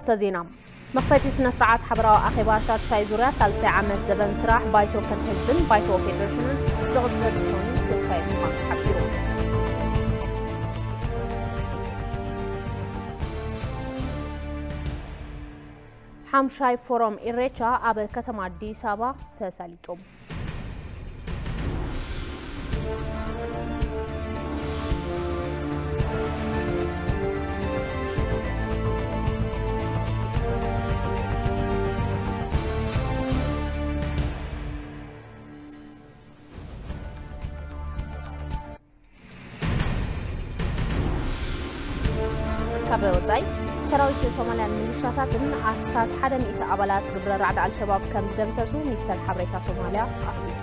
ተዜና። መኽፈቲ ስነ ስርዓት ሓበራዊ ኣኼባ ሻድሻይ ዙርያ ሳልሳይ ዓመት ዘበን ስራሕ ባይቶ ወከልቲ ህዝብን ባይቶ ፌዴሬሽንን ዝቕጽል ሰኑይ ክካየድ ምዃኑ ተሓቢሩ። ሓምሻይ ፎረም ኢሬቻ ኣብ ከተማ ኣዲስ ኣበባ ተሳሊጡ። ካብ ወጻኢ፣ ሰራዊት ሶማልያን ሚሊሻታትን ኣስታት ሓደ ሚእቲ ኣባላት ግብረ ራዕዲ ኣልሸባብ ከም ዝደምሰሱ ሚኒስተር ሓበሬታ ሶማልያ ኣፍሊጡ።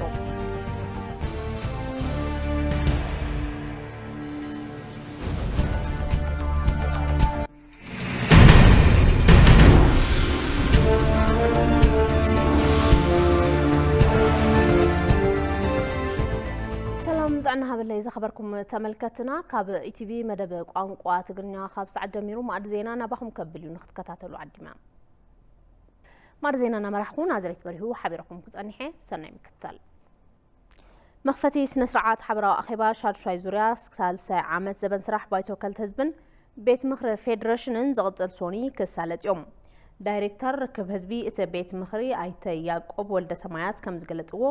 ሰላም ጥዕና ሃበለይ ዝኸበርኩም ተመልከትና፣ ካብ ኢቲቪ መደብ ቋንቋ ትግርኛ ካብ ሰዓት ጀሚሩ ማዕዲ ዜና ናባኹም ከብል እዩ፣ ንክትከታተሉ ዓዲምና። ማዕዲ ዜና እናመራሕኩ ናዝሬት በሪሁ ሓቢረኩም ክጸኒሐ፣ ሰናይ ምክትታል። መኽፈቲ ስነ ስርዓት ሓበራዊ ኣኼባ ሻድሻይ ዙርያ ሳልሳይ ዓመት ዘበን ስራሕ ባይቶ ወከልቲ ህዝብን ቤት ምኽሪ ፌዴሬሽንን ዝቕጽል ሶኒ ክሳለጥ እዮም። ዳይሬክተር ርክብ ህዝቢ እቲ ቤት ምኽሪ ኣይተ ያዕቆብ ወልደ ሰማያት ከም ዝገለጽዎ፣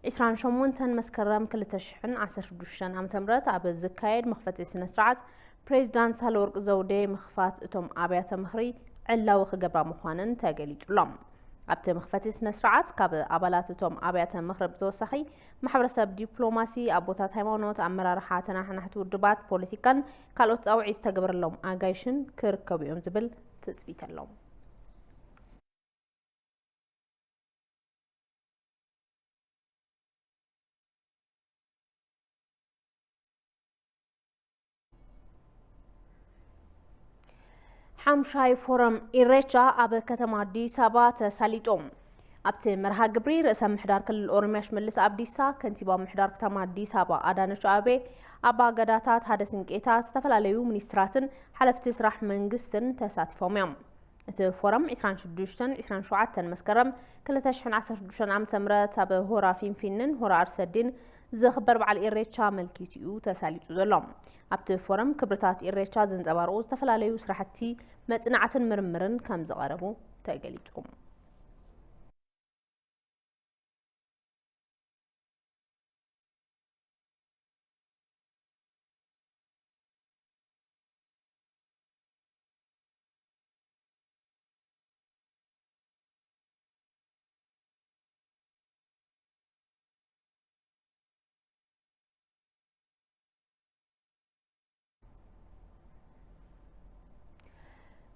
ዒስራን ሸሞንተን መስከረም ክልተ ሽሕን ዓሰርተ ሽዱሽተን ዓመተ ምህረት ኣብ ዝካየድ መኽፈቲ ስነ ስርዓት፣ ፕሬዚዳንት ሳህለወርቅ ዘውዴ ምኽፋት እቶም ኣብያተ ምኽሪ ዕላዊ ክገብራ ምዃነን ተገሊጹ ኣሎ። ኣብቲ መኽፈቲ ስነ ስርዓት፣ ካብ ኣባላት እቶም ኣብያተ ምኽሪ ብተወሳኺ፣ ማሕበረሰብ ዲፕሎማሲ፣ ኣቦታት ሃይማኖት፣ ኣመራርሓ ተናሓናሕቲ ውድባት ፖለቲካን ካልኦት ጻውዒት ዝተገበረሎም ኣጋይሽን ክርከቡ እዮም ዝብል ትጽቢት ኣሎ። ሓምሻይ ፎረም ኢሬቻ ኣብ ከተማ ኣዲስ ኣበባ ተሳሊጡ። ኣብቲ መርሃ ግብሪ፣ ርእሰ ምሕዳር ክልል ኦሮሚያ ሽመልስ ኣብዲሳ፣ ከንቲባ ምሕዳር ከተማ ኣዲስ ኣበባ ኣዳነች ኣቤቤ፣ ኣባ ገዳታት፣ ሓደ ስንቄታት፣ ዝተፈላለዩ ሚኒስትራትን ሓለፍቲ ስራሕ መንግስትን ተሳቲፎም እዮም። እቲ ፎረም፣ ዒስራን ሽዱሽተን ዒስራን ሸውዓተን መስከረም ክልተ ሽሕን ዓሰርተ ሽዱሽተን ዓመተ ምህረት ኣብ ሆራ ፊንፊንን ሆራ ኣርሰዲን ዝኽበር በዓል ኢሬቻ ኣመልኪቱ እዩ ተሳሊጡ ዘሎ። ኣብቲ ፎረም፣ ክብርታት ኢሬቻ ዘንጸባርቑ ዝተፈላለዩ ስራሕቲ መጽናዕትን ምርምርን ከም ዝቐረቡ ተገሊጹ።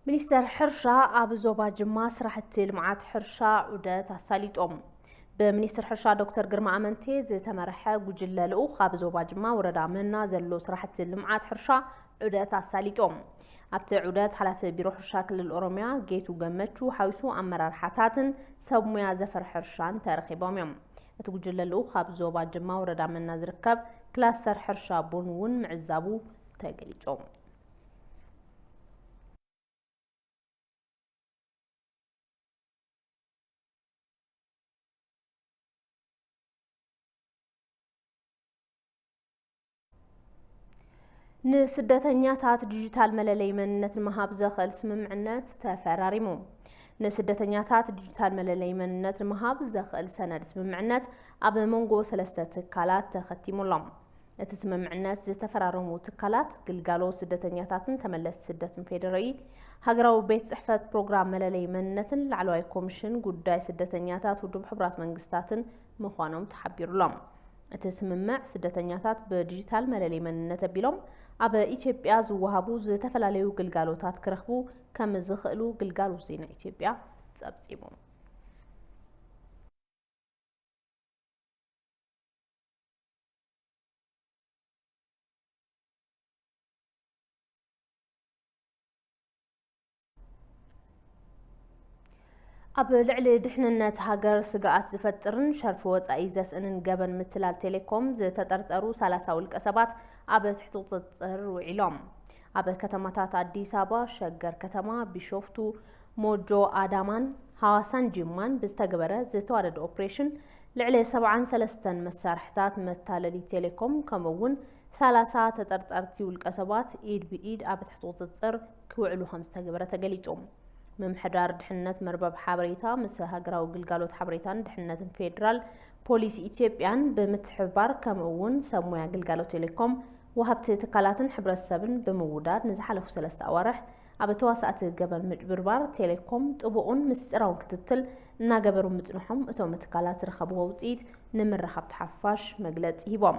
ሚኒስተር ሕርሻ ኣብ ዞባ ጅማ ስራሕቲ ልምዓት ሕርሻ ዑደት ኣሳሊጦም። ብሚኒስትር ሕርሻ ዶክተር ግርማ ኣመንቴ ዝተመርሐ ጉጅለ ልኡኽ ኣብ ዞባ ጅማ ወረዳ መና ዘሎ ስራሕቲ ልምዓት ሕርሻ ዑደት ኣሳሊጦም። ኣብቲ ዑደት ሓላፊ ቢሮ ሕርሻ ክልል ኦሮሚያ ጌቱ ገመቹ ሓዊሱ ኣመራርሓታትን ሰብ ሙያ ዘፈር ሕርሻን ተረኺቦም እዮም። እቲ ጉጅለ ልኡኽ ኣብ ዞባ ጅማ ወረዳ መና ዝርከብ ክላስተር ሕርሻ ቡን እውን ምዕዛቡ ተገሊጹ። ንስደተኛታት ዲጂታል መለለይ መንነት ንምሃብ ዘኽእል ስምምዕነት ተፈራሪሙ። ንስደተኛታት ዲጂታል መለለይ መንነት ንምሃብ ዘኽእል ሰነድ ስምምዕነት ኣብ መንጎ ሰለስተ ትካላት ተኸቲሙ ኣሎ። እቲ ስምምዕነት ዝተፈራረሙ ትካላት፣ ግልጋሎት ስደተኛታትን ተመለስቲ ስደትን ፌዴሪኢ፣ ሃገራዊ ቤት ጽሕፈት ፕሮግራም መለለይ መንነትን ላዕለዋይ ኮሚሽን ጉዳይ ስደተኛታት ውድብ ሕቡራት መንግስታትን ምዃኖም ተሓቢሩ ኣሎ። እቲ ስምምዕ፣ ስደተኛታት ብዲጂታል መለለይ መንነት ኣቢሎም ኣብ ኢትዮጵያ ዝወሃቡ ዝተፈላለዩ ግልጋሎታት ክረኽቡ ከም ዝኽእሉ ግልጋሎት ዜና ኢትዮጵያ ጸብጺቡ። ኣብ ልዕሊ ድሕንነት ሃገር ስግኣት ዝፈጥርን ሸርፊ ወጻኢ ዘስእንን ገበን ምትላል ቴሌኮም ዝተጠርጠሩ ሰላሳ ውልቀ ሰባት ኣብ ትሕቲ ቁጽጽር ውዒሎም። ኣብ ከተማታት ኣዲስ ኣበባ፣ ሸገር ከተማ፣ ቢሾፍቱ፣ ሞጆ ኣዳማን ሃዋሳን ጂማን ብዝተገበረ ዝተዋደደ ኦፕሬሽን ልዕሊ ሰብዓን ሰለስተን መሳርሕታት መታለሊ ቴሌኮም ከምኡ እውን ሰላሳ ተጠርጠርቲ ውልቀ ሰባት ኢድ ብኢድ ኣብ ትሕቲ ቁፅፅር ክውዕሉ ከም ዝተገበረ ተገሊጹ። ምምሕዳር ድሕነት መርበብ ሓበሬታ ምስ ሃገራዊ ግልጋሎት ሓበሬታን ድሕነትን ፌዴራል ፖሊስ ኢትዮጵያን ብምትሕብባር ከምኡ እውን ሰብ ሞያ ግልጋሎት ቴሌኮም ወሃብቲ ትካላትን ሕብረተሰብን ብምውዳድ ንዝሓለፉ ሰለስተ ኣዋርሕ ኣብ ተዋሳእቲ ገበን ምጭብርባር ቴሌኮም ጥቡቕን ምስጢራውን ክትትል እናገበሩ ምጽንሖም እቶም ትካላት ዝረኸብዎ ውፅኢት ንምርኻብ ተሓፋሽ መግለፂ ሂቦም።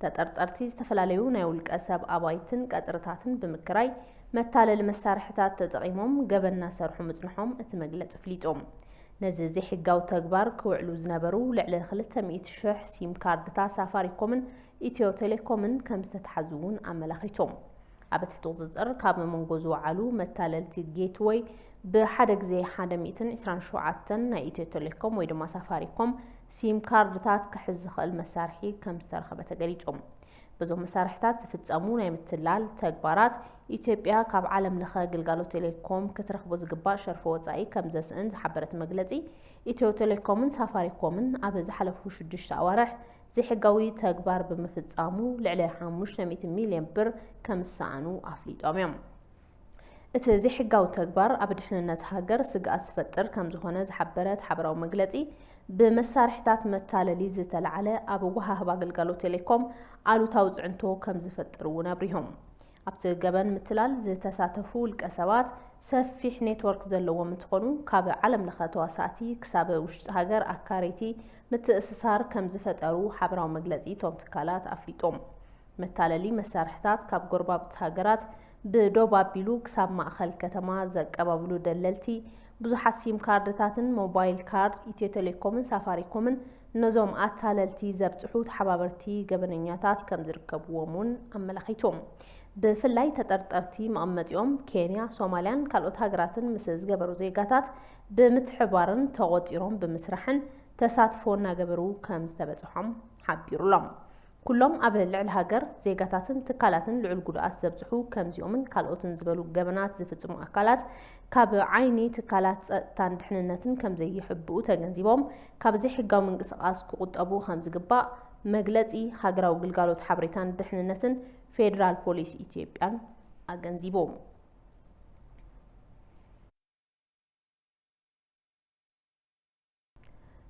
ተጠርጠርቲ ዝተፈላለዩ ናይ ውልቀ ሰብ ኣባይትን ቀፅርታትን ብምክራይ መታለሊ መሳርሕታት ተጠቒሞም ገበን እናሰርሑ ምፅንሖም እቲ መግለፂ ኣፍሊጡ። ነዚ ዘይሕጋዊ ተግባር ክውዕሉ ዝነበሩ ልዕሊ ክልተ ሚእቲ ሽሕ ሲም ካርድታት ሳፋሪኮምን ኢትዮ ቴሌኮምን ከም ዝተታሕዙ እውን ኣመላኺቶም። ኣብ ትሕቲ ቁፅፅር ካብ መንጎ ዝወዓሉ መታለልቲ ጌትወይ ብሓደ ግዜ ሓደ ሚእትን ዕስራን ሸውዓተን ናይ ኢትዮ ቴሌኮም ወይ ድማ ሳፋሪኮም ሲም ካርድታት ክሕዝ ዝኽእል መሳርሒ ከም ዝተረኸበ ተገሊጹ። በዞም መሳርሕታት ዝፍጸሙ ናይ ምትላል ተግባራት ኢትዮጵያ ካብ ዓለም ለኸ ግልጋሎት ቴሌኮም ክትረኽቦ ዝግባእ ሸርፊ ወጻኢ ከም ዘስእን ዝሓበረት መግለጺ፣ ኢትዮ ቴሌኮምን ሳፋሪኮምን ኣብ ዝሓለፉ ሽዱሽተ ኣዋርሕ ዘይሕጋዊ ተግባር ብምፍጻሙ ልዕሊ ሓሙሽተ ሚእቲ ሚልዮን ብር ከም ዝሰኣኑ ኣፍሊጦም እዮም። እቲ ዘይሕጋዊ ተግባር ኣብ ድሕንነት ሃገር ስግኣት ዝፈጥር ከም ዝኾነ ዝሓበረ እቲ ሓበራዊ መግለጺ፣ ብመሳርሒታት መታለሊ ዝተላዕለ ኣብ ኣወሃህባ ኣገልጋሎት ቴሌኮም ኣሉታዊ ጽዕንቶ ከም ዝፈጥር እውን ኣብሪሆም። ኣብቲ ገበን ምትላል ዝተሳተፉ ውልቀ ሰባት ሰፊሕ ኔትወርክ ዘለዎም እንትኾኑ፣ ካብ ዓለም ለኸ ተዋሳእቲ ክሳብ ውሽጢ ሃገር ኣካረይቲ ምትእስሳር ከም ዝፈጠሩ ሓበራዊ መግለጺ እቶም ትካላት ኣፍሊጦም። መታለሊ መሳርሕታት ካብ ጎረባብቲ ሃገራት ብዶብ ኣቢሉ ክሳብ ማእኸል ከተማ ዘቀባብሉ ደለልቲ ብዙሓት ሲም ካርድታትን ሞባይል ካርድ ኢትዮ ቴሌኮምን ሳፋሪኮምን ነዞም ኣታለልቲ ዘብፅሑ ተሓባበርቲ ገበነኛታት ከም ዝርከብዎም እውን ኣመላኺቶም። ብፍላይ ተጠርጠርቲ መቐመጢኦም ኬንያ፣ ሶማልያን ካልኦት ሃገራትን ምስ ዝገበሩ ዜጋታት ብምትሕባርን ተቖፂሮም ብምስራሕን ተሳትፎ እናገበሩ ከም ዝተበፅሖም ሓቢሩሎም። ኩሎም ኣብ ልዕሊ ሃገር፣ ዜጋታትን ትካላትን ልዑል ጉድኣት ዘብፅሑ ከምዚኦምን ካልኦትን ዝበሉ ገበናት ዝፍፅሙ ኣካላት ካብ ዓይኒ ትካላት ፀጥታን ድሕንነትን ከም ዘይሕብኡ ተገንዚቦም ካብ ዘይሕጋዊ ምንቅስቓስ ክቑጠቡ ከም ዝግባእ መግለፂ ሃገራዊ ግልጋሎት ሓበሬታን ድሕንነትን ፌዴራል ፖሊስ ኢትዮጵያን ኣገንዚቦም።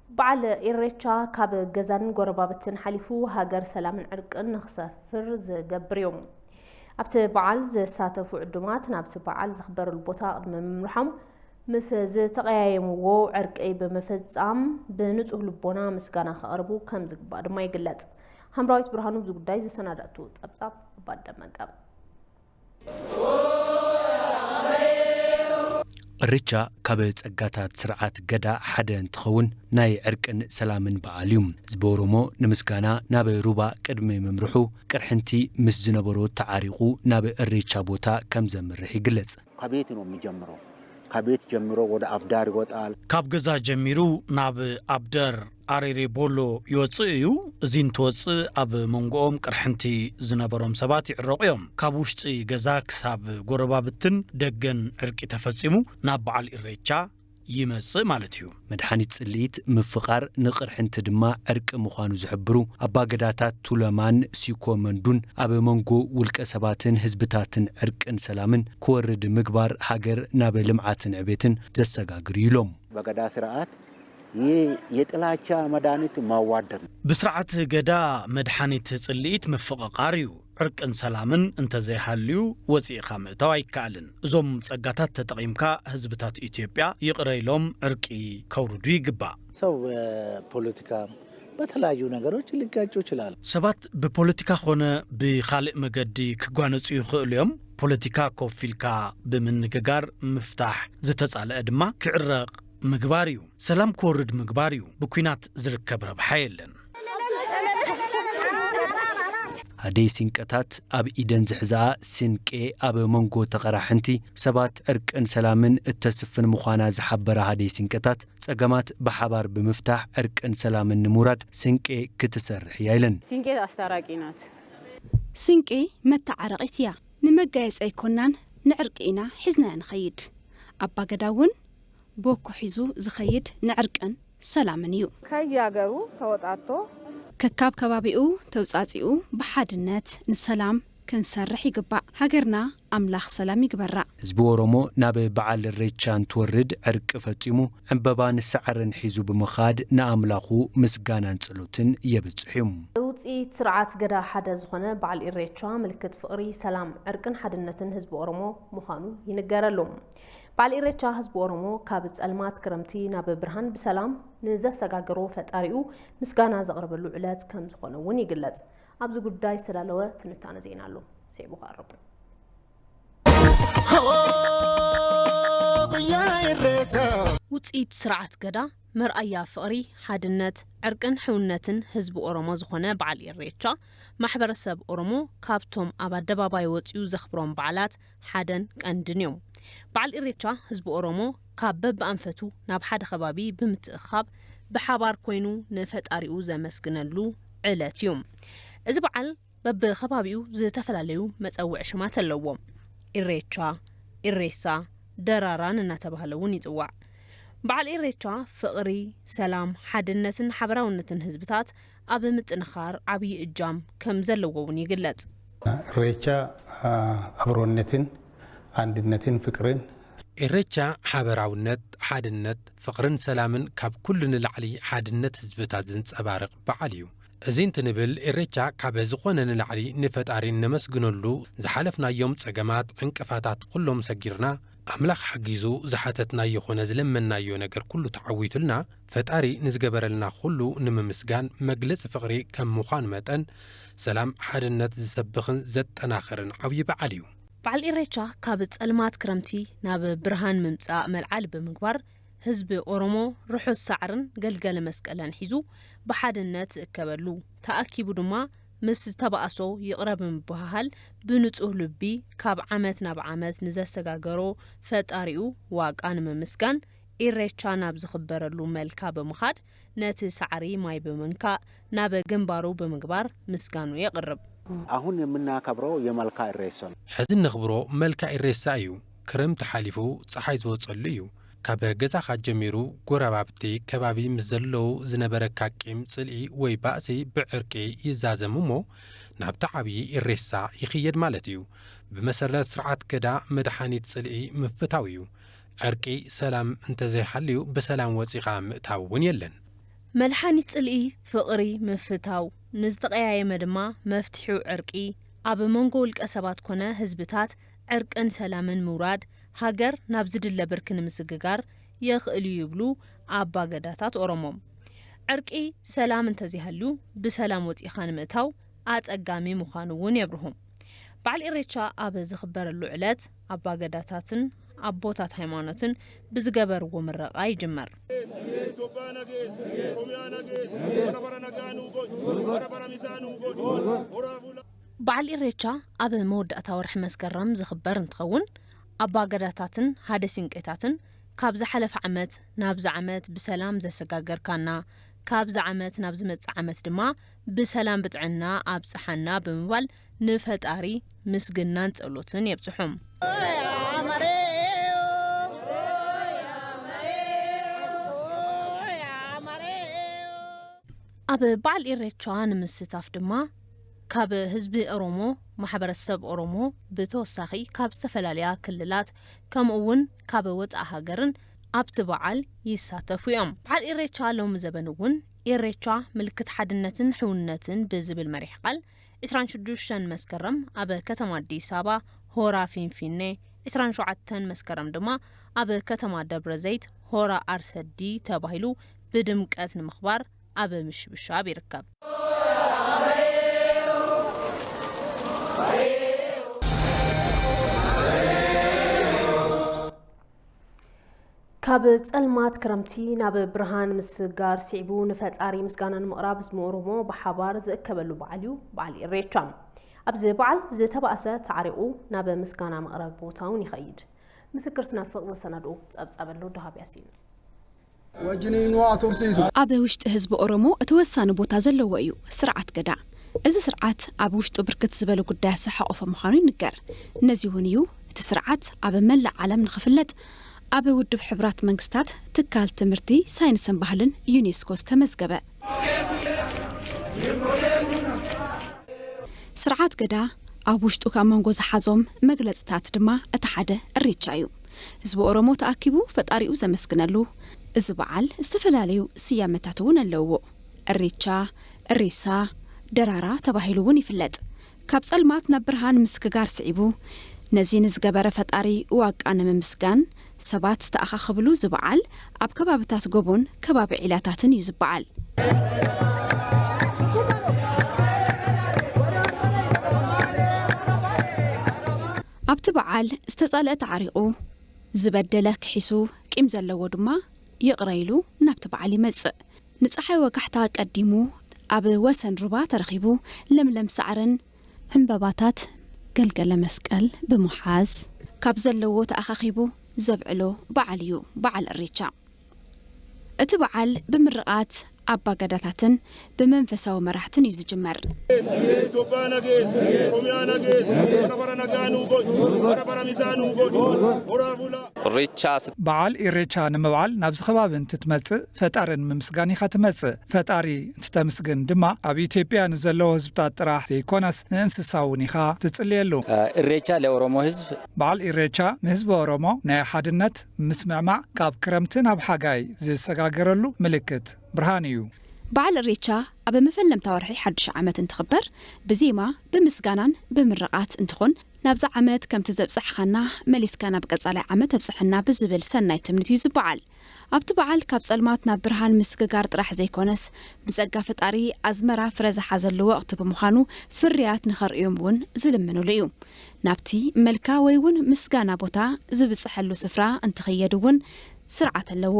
በዓል ኢሬቻ ካብ ገዛን ጎረባብትን ሓሊፉ ሃገር ሰላምን ዕርቅን ንኽሰፍር ዝገብር እዩ። ኣብቲ በዓል ዝሳተፉ ዕዱማት ናብቲ በዓል ዝኽበረሉ ቦታ ቅድሚ ምምርሖም ምስ ዝተቐያየምዎ ዕርቂ ብምፍጻም ብንጹህ ልቦና ምስጋና ከቕርቡ ከም ዝግባእ ድማ ይግለጽ። ሃምራዊት ብርሃኑ እዚ ጉዳይ ዘሰናዳእቱ ጸብጻብ ባደመቀ። እርቻ ካብ ጸጋታት ስርዓት ገዳ ሓደ እንትኸውን ናይ ዕርቅን ሰላምን በዓል እዩ። ህዝቢ ኦሮሞ ንምስጋና ናብ ሩባ ቅድሚ ምምርሑ ቅርሕንቲ ምስ ዝነበሮ ተዓሪቑ ናብ እሬቻ ቦታ ከም ዘምርሕ ይግለጽ። ከቤት ነው የሚጀምረው። ከቤት ጀምሮ ወደ አብዳር ይወጣል። ካብ ገዛ ጀሚሩ ናብ ኣብደር ኣሬሬ ቦሎ ይወጽእ እዩ። እዚ እንትወጽእ ኣብ መንጎኦም ቅርሕንቲ ዝነበሮም ሰባት ይዕረቑ እዮም። ካብ ውሽጢ ገዛ ክሳብ ጎረባብትን ደገን ዕርቂ ተፈጺሙ ናብ በዓል ኢሬቻ ይመጽእ ማለት እዩ። መድሓኒት ጽልኢት ምፍቓር ንቕርሕንቲ ድማ ዕርቂ ምዃኑ ዝሕብሩ ኣባገዳታት ቱለማን ሲኮ መንዱን ኣብ መንጎ ውልቀ ሰባትን ህዝብታትን ዕርቅን ሰላምን ክወርድ ምግባር ሃገር ናብ ልምዓትን ዕቤትን ዘሰጋግር እዩ ኢሎም። በገዳ ስርዓት ይህ የጥላቻ መድኃኒት ማዋደር ነው። ብስርዓት ገዳ መድሓኒት ጽልኢት ምፍቕቓር እዩ። ዕርቅን ሰላምን እንተዘይሃልዩ ወፂእኻ ምእታው ኣይከኣልን። እዞም ፀጋታት ተጠቒምካ ህዝብታት ኢትዮጵያ ይቕረ ኢሎም ዕርቂ ከውርዱ ይግባእ። ሰው በፖለቲካ በተለያዩ ነገሮች ሊጋጩ ይችላሉ። ሰባት ብፖለቲካ ኾነ ብኻልእ መገዲ ክጓነፁ ይኽእሉ እዮም። ፖለቲካ ኮፍ ኢልካ ብምንግጋር ምፍታሕ ዝተፃለአ ድማ ክዕረቕ ምግባር እዩ። ሰላም ክወርድ ምግባር እዩ። ብኲናት ዝርከብ ረብሓ የለን። ሃደይ ሲንቀታት ኣብ ኢደን ዝሕዝኣ ሲንቄ ኣብ መንጎ ተቐራሕንቲ ሰባት ዕርቅን ሰላምን እተስፍን ምዃና ዝሓበረ ሃደይ ሲንቀታት ጸገማት ብሓባር ብምፍታሕ ዕርቅን ሰላምን ንምውራድ ስንቄ ክትሰርሕ እያ ኢለን። ሲንቄ አስታራቂ ናት። ሲንቄ መተዓረቒት እያ። ንመጋየፂ ኣይኮናን ንዕርቂ ኢና ሒዝናያ ንኸይድ። ኣባገዳ እውን ቦኮ ሒዙ ዝኸይድ ንዕርቅን ሰላምን እዩ። ከየሀገሩ ተወጣጥቶ ከካብ ከባቢኡ ተውጻጺኡ ብሓድነት ንሰላም ክንሰርሕ ይግባእ። ሃገርና ኣምላኽ ሰላም ይግበራ። ህዝቢ ኦሮሞ ናብ በዓል እሬቻ እንትወርድ ዕርቂ ፈጺሙ ዕምበባን ሳዕርን ሒዙ ብምኻድ ንኣምላኹ ምስጋናን ጸሎትን የብጽሕ እዩ። ውጽኢት ስርዓት ገዳ ሓደ ዝኾነ በዓል ኢሬቻ ምልክት ፍቕሪ፣ ሰላም፣ ዕርቅን ሓድነትን ህዝቢ ኦሮሞ ምዃኑ ይንገረሉ። በዓል ኢሬቻ ህዝቢ ኦሮሞ ካብ ጸልማት ክረምቲ ናብ ብርሃን ብሰላም ንዘሰጋገሮ ፈጣሪኡ ምስጋና ዘቕርበሉ ዕለት ከም ዝኾነ እውን ይግለጽ። ኣብዚ ጉዳይ ዝተዳለወ ትንታነ ዜና ኣሎ፣ ስዒቡ ክቐርብ። ውፅኢት ስርዓት ገዳ መርኣያ ፍቕሪ፣ ሓድነት፣ ዕርቅን ሕውነትን ህዝቢ ኦሮሞ ዝኾነ በዓል ኢሬቻ፣ ማሕበረሰብ ኦሮሞ ካብቶም ኣብ ኣደባባይ ወፂኡ ዘኽብሮም በዓላት ሓደን ቀንድን እዮም። በዓል ኢሬቻ ህዝቢ ኦሮሞ ካብ በብኣንፈቱ ናብ ሓደ ከባቢ ብምትእኻብ ብሓባር ኮይኑ ንፈጣሪኡ ዘመስግነሉ ዕለት እዩ። እዚ በዓል በብኸባቢኡ ዝተፈላለዩ መጸውዒ ሽማት ኣለዎ። ኢሬቻ፣ ኢሬሳ፣ ደራራን እናተባህለ እውን ይጽዋዕ። በዓል ኢሬቻ ፍቕሪ፣ ሰላም፣ ሓድነትን ሓበራውነትን ህዝብታት ኣብ ምጥንኻር ዓብዪ እጃም ከም ዘለዎ እውን ይግለጽ። ኢሬቻ ኣብሮነትን፣ ኣንድነትን፣ ፍቅርን ኢሬቻ ሓበራውነት፣ ሓድነት፣ ፍቕርን ሰላምን ካብ ኩሉ ንላዕሊ ሓድነት ህዝብታት ዝንጸባርቕ በዓል እዩ። እዚ እንትንብል ኢሬቻ ካብ ዝኾነ ንላዕሊ ንፈጣሪ እነመስግነሉ፣ ዝሓለፍናዮም ጸገማት፣ ዕንቅፋታት ኩሎም ሰጊርና፣ ኣምላኽ ሓጊዙ ዝሓተትናዮ ኾነ ዝለመንናዮ ነገር ኩሉ ተዓዊቱልና፣ ፈጣሪ ንዝገበረልና ኹሉ ንምምስጋን መግለጺ ፍቕሪ ከም ምዃኑ መጠን፣ ሰላም፣ ሓድነት ዝሰብኽን ዘጠናኽርን ዓብዪ በዓል እዩ። በዓል ኢሬቻ ካብ ጸልማት ክረምቲ ናብ ብርሃን ምምጻእ መልዓሊ ብምግባር፣ ህዝቢ ኦሮሞ ርሑስ ሳዕርን ገልገለ መስቀለን ሒዙ ብሓድነት ዝእከበሉ፣ ተኣኪቡ ድማ ምስ ዝተባእሶ ይቕረ ብምብህሃል ብንጹህ ልቢ ካብ ዓመት ናብ ዓመት ንዘሰጋገሮ ፈጣሪኡ ዋቃ ንምምስጋን ኢሬቻ ናብ ዝኽበረሉ መልካ ብምኻድ ነቲ ሳዕሪ ማይ ብምንካእ ናብ ግንባሩ ብምግባር ምስጋኑ የቕርብ። አሁን የምናከብረው የመልካ ኢሬሶ ነው። ሕዚ እነኽብሮ መልካ ኢሬሳ እዩ። ክረምቲ ሓሊፉ ጸሓይ ዝወጸሉ እዩ። ካብ ገዛኻ ጀሚሩ ጎረባብቲ ከባቢ ምስ ዘለዉ ዝነበረካ ቂም፣ ጽልኢ ወይ ባእሲ ብዕርቂ ይዛዘም እሞ ናብቲ ዓብዪ ኢሬሳ ይኽየድ ማለት እዩ። ብመሰረት ስርዓት ገዳ መድሓኒት ጽልኢ ምፍታው እዩ። ዕርቂ ሰላም እንተዘይሃልዩ ብሰላም ወጺኻ ምእታው እውን የለን። መድሓኒት ጽልኢ ፍቕሪ ምፍታው፣ ንዝተቐያየመ ድማ መፍትሒኡ ዕርቂ፣ ኣብ መንጎ ውልቀ ሰባት ኮነ ህዝብታት ዕርቅን ሰላምን ምውራድ፣ ሃገር ናብ ዝድለ ብርኪ ንምስግጋር የኽእል'ዩ ይብሉ ኣባ ገዳታት ኦሮሞ። ዕርቂ ሰላም እንተዘይሃልዩ ብሰላም ወጺእኻ ንምእታው ኣጸጋሚ ምዃኑ እውን የብርሁ። በዓል ኢሬቻ ኣብ ዝኽበረሉ ዕለት ኣባገዳታትን ኣቦታት ሃይማኖትን ብዝገበርዎ ምረቓ ይጅመር። በዓል ኢሬቻ ኣብ መወዳእታ ወርሒ መስከረም ዝኽበር እንትኸውን ኣባገዳታትን ሃደ ሲንቄታትን ካብ ዝሓለፈ ዓመት ናብዚ ዓመት ብሰላም ዘሰጋገርካና፣ ካብዚ ዓመት ናብ ዝመጽእ ዓመት ድማ ብሰላም ብጥዕና ኣብጽሓና ብምባል ንፈጣሪ ምስግናን ጸሎትን የብጽሑ። ኣብ በዓል ኢሬቻ ንምስታፍ ድማ ካብ ህዝቢ ኦሮሞ፣ ማሕበረሰብ ኦሮሞ ብተወሳኺ ካብ ዝተፈላለያ ክልላት ከምኡ እውን ካብ ወፃኢ ሃገርን ኣብቲ በዓል ይሳተፉ እዮም። በዓል ኢሬቻ ሎሚ ዘበን እውን ኢሬቻ ምልክት ሓድነትን ሕውነትን ብዝብል መሪሕ ቃል ዕስራን ሽዱሽተን መስከረም ኣብ ከተማ ኣዲስ ኣበባ ሆራ ፊንፊኔ፣ ዕስራን ሸውዓተን መስከረም ድማ ኣብ ከተማ ደብረ ዘይት ሆራ ኣርሰዲ ተባሂሉ ብድምቀት ንምኽባር ኣብ ምሽብሻብ ይርከብ። ካብ ጸልማት ክረምቲ ናብ ብርሃን ምስጋር ስዒቡ ንፈጣሪ ምስጋና ንምቕራብ ህዝቢ ኦሮሞ ብሓባር ዝእከበሉ በዓል እዩ በዓል ኢሬቻ። ኣብዚ በዓል ዝተባእሰ ተዓሪቑ ናብ ምስጋና መቕረቢ ቦታ እውን ይኸይድ። ምስክር ስናፍቕ ዘሰናድኦ ጸብጻብ ኣሎ፣ ደሃብ ያሲን። ኣብ ውሽጢ ህዝቢ ኦሮሞ እቲ ወሳኒ ቦታ ዘለዎ እዩ ስርዓት ገዳ። እዚ ስርዓት ኣብ ውሽጡ ብርክት ዝበሉ ጉዳያት ዝሓቖፈ ምዃኑ ይንገር። ነዚ እውን እዩ እቲ ስርዓት ኣብ መላእ ዓለም ንኽፍለጥ ኣብ ውድብ ሕቡራት መንግስታት ትካል ትምህርቲ፣ ሳይንስን ባህልን ዩኔስኮ ዝተመዝገበ። ስርዓት ገዳ ኣብ ውሽጡ ካብ መንጎ ዝሓዞም መግለጽታት ድማ እቲ ሓደ እሬቻ እዩ። ህዝቢ ኦሮሞ ተኣኪቡ ፈጣሪኡ ዘመስግነሉ። እዚ በዓል ዝተፈላለዩ ስያመታት እውን ኣለውዎ። እሬቻ፣ እሬሳ፣ ደራራ ተባሂሉ እውን ይፍለጥ። ካብ ጸልማት ናብ ብርሃን ምስግጋር ስዒቡ፣ ነዚ ንዝገበረ ፈጣሪ ዋቃ ንምምስጋን ሰባት ዝተኣኻኸብሉ እዚ በዓል ኣብ ከባብታት ጎቦን ከባቢ ዒላታትን እዩ ዝበዓል። ኣብቲ በዓል ዝተጸልአ ተዓሪቑ፣ ዝበደለ ክሒሱ፣ ቂም ዘለዎ ድማ ይቕረ ኢሉ ናብቲ በዓል ይመጽእ። ንጸሓይ ወጋሕታ ቀዲሙ ኣብ ወሰን ሩባ ተረኺቡ፣ ለምለም ሳዕርን ዕምበባታት ገልገለ መስቀል ብምሓዝ፣ ካብ ዘለዎ ተኣኻኺቡ ዘብዕሎ በዓል እዩ በዓል እሬቻ። እቲ በዓል ብምርቓት ኣባገዳታትን ብመንፈሳዊ መራሕትን እዩ ዝጅመር። ኢትዮጵያ ነገስ፣ ኦሮሚያ ነገስ፣ በረበረ ነጋኑ ጎድ፣ በረበረ ሚዛኑ ጎድ፣ ሆራ ቡላ። ሬቻ ስ- በዓል ኢሬቻ ንምብዓል ናብዚ ከባቢ እንትትመጽእ ፈጣርን ምምስጋን ኢኻ ትመጽእ። ፈጣሪ እንትተምስግን ድማ ኣብ ኢትዮጵያ ንዘለዉ ህዝብታት ጥራሕ ዘይኮነስ ንእንስሳ እውን ኢኻ ትጽልየሉ። ኢሬቻ ለኦሮሞ ህዝብ። በዓል ኢሬቻ ንህዝቢ ኦሮሞ ናይ ሓድነት ምስምዕማዕ፣ ካብ ክረምቲ ናብ ሓጋይ ዝሰጋገረሉ ምልክት ብርሃን እዩ። በዓል እሬቻ ኣብ መፈለምታ ወርሒ ሓድሽ ዓመት እንትኽበር ብዜማ፣ ብምስጋናን ብምርቓት እንትኾን፣ ናብዛ ዓመት ከምቲ ዘብጻሕኻና መሊስካ ናብ ቀጻላይ ዓመት ኣብጽሐና ብዝብል ሰናይ ትምኒት እዩ ዝበዓል። ኣብቲ በዓል ካብ ጸልማት ናብ ብርሃን ምስግጋር ጥራሕ ዘይኮነስ፣ ብጸጋ ፈጣሪ ኣዝመራ ፍረ ዝሓዘሉ ወቕቲ ብምዃኑ፣ ፍርያት ንኸርእዮም እውን ዝልምኑሉ እዩ። ናብቲ መልካ ወይ እውን ምስጋና ቦታ ዝብጽሐሉ ስፍራ እንትኽየድ እውን ስርዓት ኣለዎ።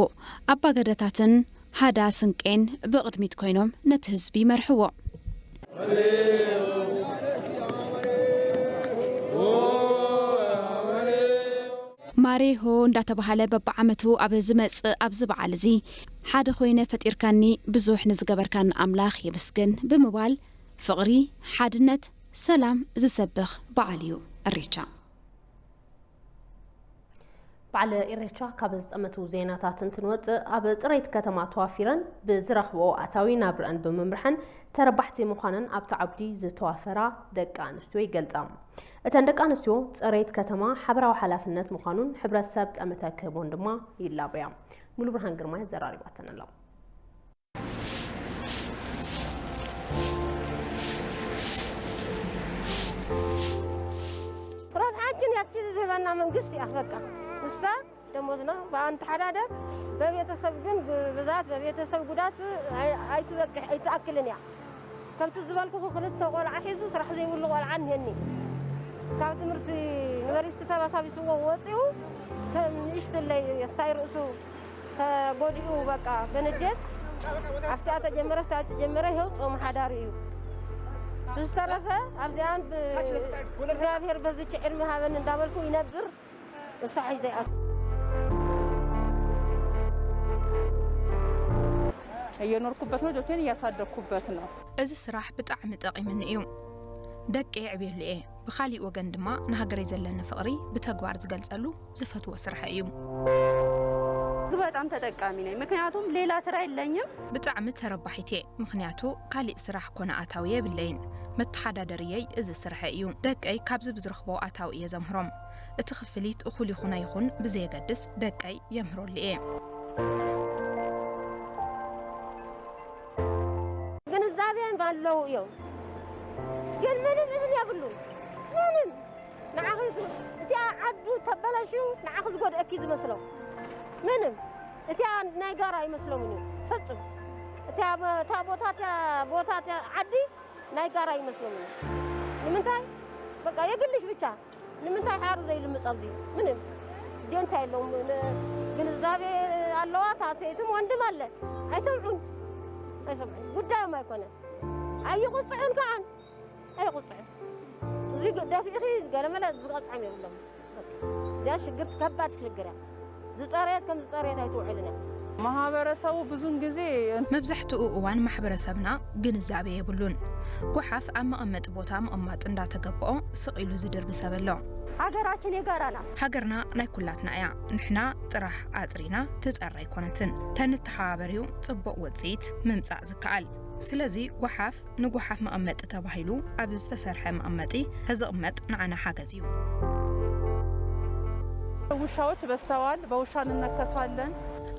ኣባገዳታትን ሃዳ ስንቄን ብቕድሚት ኮይኖም ነቲ ህዝቢ ይመርሕዎ። ማሬሆ እንዳተባሃለ በብዓመቱ ኣብ ዝመጽእ ኣብዚ በዓል እዚ፣ ሓደ ኮይነ ፈጢርካኒ፣ ብዙሕ ንዝገበርካኒ ኣምላኽ የመስግን ብምባል፣ ፍቕሪ፣ ሓድነት፣ ሰላም ዝሰብኽ በዓል እዩ እሬቻ። በዓል ኢሬቻ ካብ ዝጠመቱ ዜናታት እንትንወጽእ፣ ኣብ ጽሬት ከተማ ተዋፊረን ብዝረኽብኦ ኣታዊ ናብረአን ብምምርሐን ተረባሕቲ ምዃነን ኣብቲ ዓውዲ ዝተዋፈራ ደቂ ኣንስትዮ ይገልጻ። እተን ደቂ ኣንስትዮ፣ ጽሬት ከተማ ሓበራዊ ሓላፍነት ምዃኑን ሕብረተሰብ ጠመተ ክህቦን ድማ ይላበያ። ሙሉ ብርሃን ግርማይ ዘራሪባተን ኣላ። ረብሓችን ያቲ ዝህበና መንግስቲ እያ። በቃ ንሳ ደሞዝና ብኣንተሓዳደር፣ በቤተሰብ ግን ብብዛት በቤተሰብ ጉዳት ኣይ-፣ ኣይትበቅሕ፣ ኣይትኣክልን እያ። ከምቲ ዝበልኩኹ ክልተ ቆልዓ ሒዙ ስራሕ ዘይብሉ ቆልዓ እኒሀኒ። ካብ ትምህርቲ ዩኒቨርሲቲ ተባሳቢስዎ ወፂኡ ከም ንእሽትለይ ስታይ ርእሱ ተጎዲኡ በቃ በንዴት ኣብቲኣ ተጀመረ፣ ኣብቲኣ ተጀመረ፣ ይኸው ጾም ሓዳሪ እዩ። ብዝተረፈ ኣብዚኣን ብ-፣ እግዚኣብሔር በዝች ዕድመ ሃበኒ እንዳበልኩ ይነብር። እሳ ሒዘ ይኣቱ። እየኖርኩበት ነው፣ ልጆቼን እያሳደግኩበት ነው። እዚ ስራሕ ብጣዕሚ ጠቒምኒ እዩ። ደቂ የዕብየሉ እየ። ብኻሊእ ወገን ድማ ንሃገረይ ዘለኒ ፍቕሪ ብተግባር ዝገልጸሉ ዝፈትዎ ስራሕ እዩ። በጣም ተጠቃሚ ነኝ፣ ምክንያቱም ሌላ ስራ የለኝም። ብጣዕሚ ተረባሒት እየ፣ ምኽንያቱ ካሊእ ስራሕ ኮነ ኣታዊ የብለይን። መተሓዳደርየይ እዚ ስርሐይ እዩ። ደቀይ ካብዚ ብዝረኽቦ ኣታዊ እየ ዘምህሮም። እቲ ክፍሊት እኹል ይኹን ኣይኹን ብዘየገድስ ደቀይ የምህረሉ እየ። ግንዛቤ ኣለዉ እዮም፣ ግን ምንም እህም የብሉ። ምንም ንዓኺ ዝ-፣ እቲኣ ዓዱ ተበላሽዩ ንዓኺ ዝጎድአኪ ዝመስሎም። ምንም እቲኣ ናይ ጋራ ይመስሎምን እዩ ፈጹም። እቲኣ በ-፣ እታ ቦታ፣ እቲኣ ቦታ፣ እቲኣ ዓዲ ናይ ጋራ ይመስሎምን እዩ። ንምንታይ? በቃ የግልሽ ብቻ። ንምንታይ ሓሩ ዘይልምጽ ኣብዚ? ምንም ደንታ የለውም። ን-፣ ግንዛቤ ኣለዋ። እታ ሰይትም ወንድም ኣለ። ኣይሰምዑን። ኣይሰምዑን። ጉዳዮም ኣይኮነን። ኣይቁጽዑን ከኣን። ኣይቁጽዑን። እዚ ግ-፣ ደፊእኺ ገለመለ ዝቐጽዖም የብሎም። በቃ። እዚኣ ሽግር፣ ከባድ ሽግር እያ። ዝጸረየት ከም ዝጸረየት ኣይትውዕልን እያ። ማህበረሰቡ ብዙን ግዜ መብዛሕትኡ እዋን ማሕበረሰብና ግንዛቤ የብሉን። ጓሓፍ ኣብ መቐመጢ ቦታ ምቕማጥ እንዳተገበኦ ስቕ ኢሉ ዝድርቢ ሰብ ኣሎ። ሃገራችን የጋራ ናት። ሃገርና ናይ ኩላትና እያ። ንሕና ጥራሕ ኣጽሪና ትጸሪ ኣይኮነትን። ተንተሓባበርዩ ጽቡቕ ውጽኢት ምምጻእ ዝከኣል። ስለዚ ጓሓፍ ንጓሓፍ መቐመጢ ተባሂሉ ኣብ ዝተሰርሐ መቐመጢ ተዝቕመጥ ንዓና ሓገዝ እዩ። ውሻዎች በዝተዋል፣ በውሻ እንነከሳለን።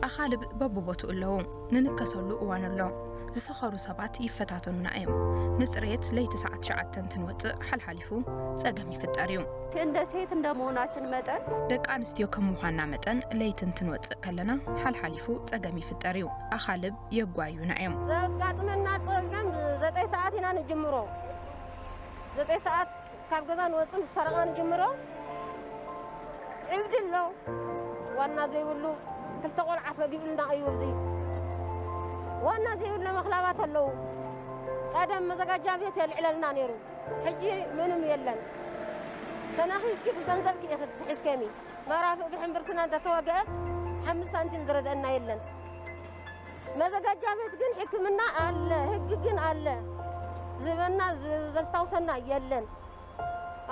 ኣኻልብ በብቦትኡ ኣለዉ። ንንከሰሉ እዋን ኣሎ። ዝሰኸሩ ሰባት ይፈታተኑና እዮም። ንጽሬት ለይቲ ሰዓት ትሽዓተ እንትንወጽእ ሓልሓሊፉ ጸገም ይፍጠር እዩ። እንደ ሴት እንደመሆናችን መጠን ደቂ ኣንስትዮ ከም ምዃንና መጠን ለይቲ እንትንወጽእ ከለና ሓልሓሊፉ ጸገም ይፍጠር እዩ። ኣኻልብ የጓዩና እዮም። ዘጋጥመና ጸገም ዘጠኝ ሰዓት ኢና ንጅምሮ። ዘጠኝ ሰዓት ካብ ገዛ ንወጽእ ምስ ፈረቓ ንጅምሮ። ዕብዲ ኣሎ። ዋና ዘይብሉ ክልተ ቆልዓ ፈጊኡልና እዩ ኣብዚ። ዋና ዘይብሉ መኽላባት ኣለዉ። ቀደም መዘጋጃ ቤት የልዕለልና ነይሩ። ሕጂ ምንም የለን። ተናኺስኪ ብገንዘብኪ ኢኺ ትሕስከሚ። መራፍእ ብሕምብርትና እንተተወግአ ሓምስት ሳንቲም ዝረድአና የለን። መዘጋጃ ቤት ግን ሕክምና ኣለ፣ ህግ ግን ኣለ ዝብለና፣ ዝ-፣ ዘስታውሰና የለን።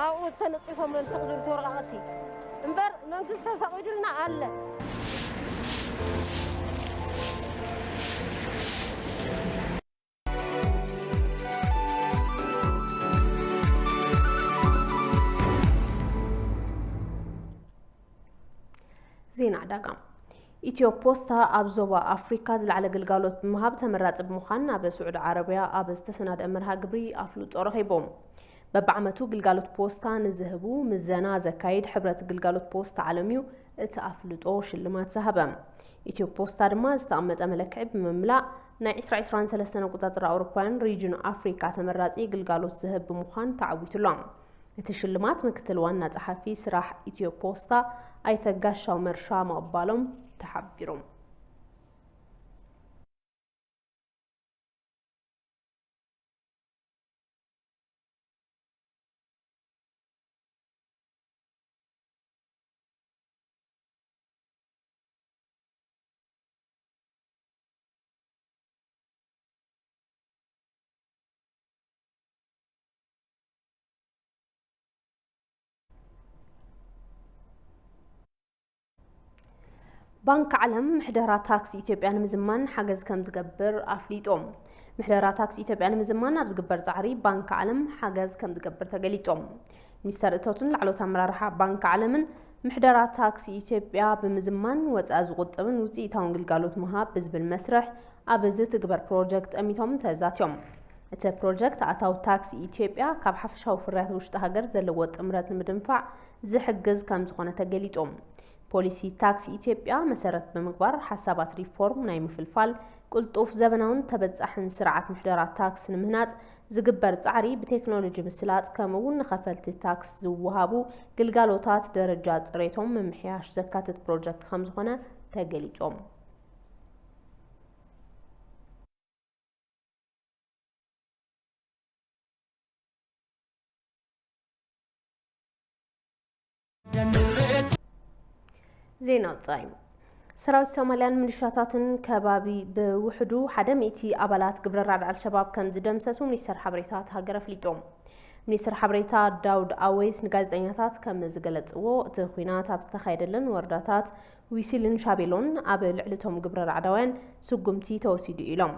ኣብኡ ተነጺፎም እዮም ስቕ ዝብሉ እቲ ወረቓቕቲ። እምበር መንግስቲ ተፈቒዱልና ኣለ። ዜና ዕዳጋ። ኢትዮ ፖስታ ኣብ ዞባ ኣፍሪካ ዝለዓለ ግልጋሎት ብምሃብ ተመራፂ ብምዃን ኣብ ስዑዲ ዓረብያ ኣብ ዝተሰናደአ መርሃ ግብሪ ኣፍልጦ ረኺቡ። በብዓመቱ ግልጋሎት ፖስታ ንዝህቡ ምዘና ዘካይድ ሕብረት ግልጋሎት ፖስታ ዓለም እዩ እቲ ኣፍልጦ ሽልማት ዝሃበ። ኢትዮ ፖስታ ድማ ዝተቐመጠ መለክዒ ብምምላእ ናይ ዕስራ ዕስራን ሰለስተን ኣቆጻጽራ ኣውሮፓውያን ሪጅን ኣፍሪካ ተመራፂ ግልጋሎት ዝህብ ብምዃን ተዓዊቱ ኣሎ። እቲ ሽልማት ምክትል ዋና ጸሓፊ ስራሕ ኢትዮ ፖስታ ኣይተ ጋሻው መርሻ ምቕባሎም ተሓቢሩ። ባንክ ዓለም ምሕደራ ታክስ ኢትዮጵያ ንምዝማን ሓገዝ ከም ዝገብር ኣፍሊጡ። ምሕደራ ታክስ ኢትዮጵያ ንምዝማን ኣብ ዝግበር ጻዕሪ ባንክ ዓለም ሓገዝ ከም ዝገብር ተገሊጹ። ሚኒስተር እቶትን ላዕለዎት ኣመራርሓ ባንክ ዓለምን ምሕደራ ታክስ ኢትዮጵያ ብምዝማን ወጻኢ ዝቑጥብን ውጽኢታውን ግልጋሎት ምሃብ ብዝብል መስርሕ ኣብ ዝትግበር ፕሮጀክት ጠሚቶም ተዛትዮም። እቲ ፕሮጀክት ኣታዊ ታክስ ኢትዮጵያ ካብ ሓፈሻዊ ፍርያት ውሽጢ ሃገር ዘለዎ ጥምረት ንምድንፋዕ ዝሕግዝ ከም ዝኾነ ተገሊጹ። ፖሊሲ ታክስ ኢትዮጵያ መሰረት ብምግባር ሓሳባት ሪፎርም ናይ ምፍልፋል፣ ቅልጡፍ፣ ዘበናውን ተበጻሕን ስርዓት ምሕደራ ታክስ ንምህናጽ ዝግበር ጻዕሪ ብቴክኖሎጂ ምስላጥ፣ ከምኡ እውን ንኸፈልቲ ታክስ ዝወሃቡ ግልጋሎታት ደረጃ ጽሬቶም ምምሕያሽ ዘካትት ፕሮጀክት ከም ዝኾነ ተገሊጾም። ዜና ወጻኢ። ሰራዊት ሶማልያን ሚሊሻታትን ከባቢ ብውሕዱ ሓደ ሚእቲ ኣባላት ግብረ ራዕዲ ኣልሸባብ ከም ዝደምሰሱ ሚኒስተር ሓበሬታ እታ ሃገር ኣፍሊጡ። ሚኒስተር ሓበሬታ ዳውድ ኣወይስ ንጋዜጠኛታት ከም ዝገለጽዎ፣ እቲ ኲናት ኣብ ዝተኻየደለን ወረዳታት ዊሲልን ሻቤሎን ኣብ ልዕሊ እቶም ግብረ ራዕዳውያን ስጉምቲ ተወሲዱ ኢሎም።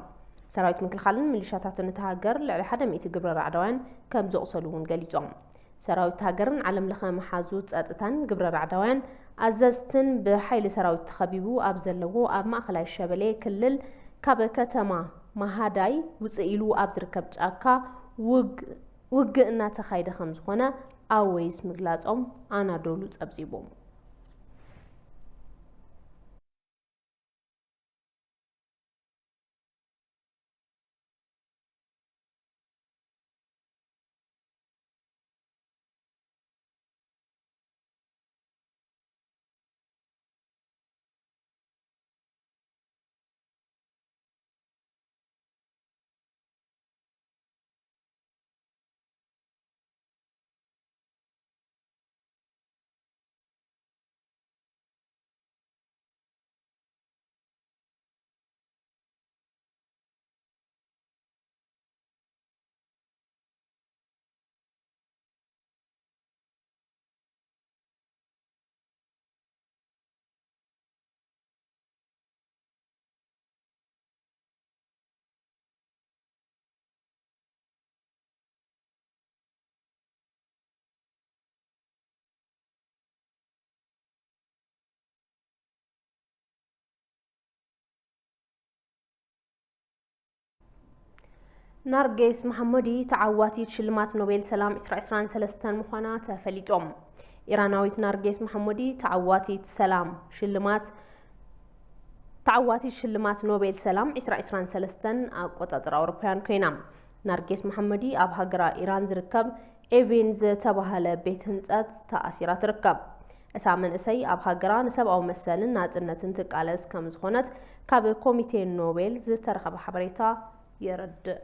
ሰራዊት ምክልኻልን ሚሊሻታትን እታ ሃገር ልዕሊ ሓደ ሚእቲ ግብረ ራዕዳውያን ከም ዘቑሰሉ እውን ገሊጾም። ሰራዊት ሃገርን ዓለም ለኸ መሓዙ ጸጥታን ግብረ ራዕዳውያን ኣዘዝትን ብሓይሊ ሰራዊት ተኸቢቡ ኣብ ዘለዎ ኣብ ማእኸላይ ሸበሌ ክልል ካብ ከተማ ማሃዳይ ውፅእ ኢሉ ኣብ ዝርከብ ጫካ ውግ-፣ ውግእ እናተኻየደ ከም ዝኾነ ኣወይስ ምግላጾም ኣናዶሉ ጸብጺቡ። ናርጌስ መሐመዲ ተዓዋቲት ሽልማት ኖቤል ሰላም ዕስራ ዕስራን ሰለስተን ምዃና ተፈሊጦም። ኢራናዊት ናርጌስ መሐመዲ ተዓዋቲት ሰላም ሽልማት ተዓዋቲት ሽልማት ኖቤል ሰላም ዕስራ ዕስራን ሰለስተን ኣቆጻጽራ ኣውሮፓውያን ኮይና። ናርጌስ መሐመዲ ኣብ ሃገራ ኢራን ዝርከብ ኤቪን ዝተባህለ ቤት ህንጸት ተኣሲራ ትርከብ። እታ መንእሰይ ኣብ ሃገራ ንሰብኣዊ መሰልን ናጽነትን ትቃለስ ከም ዝኾነት ካብ ኮሚቴ ኖቤል ዝተረኸበ ሓበሬታ የረድእ።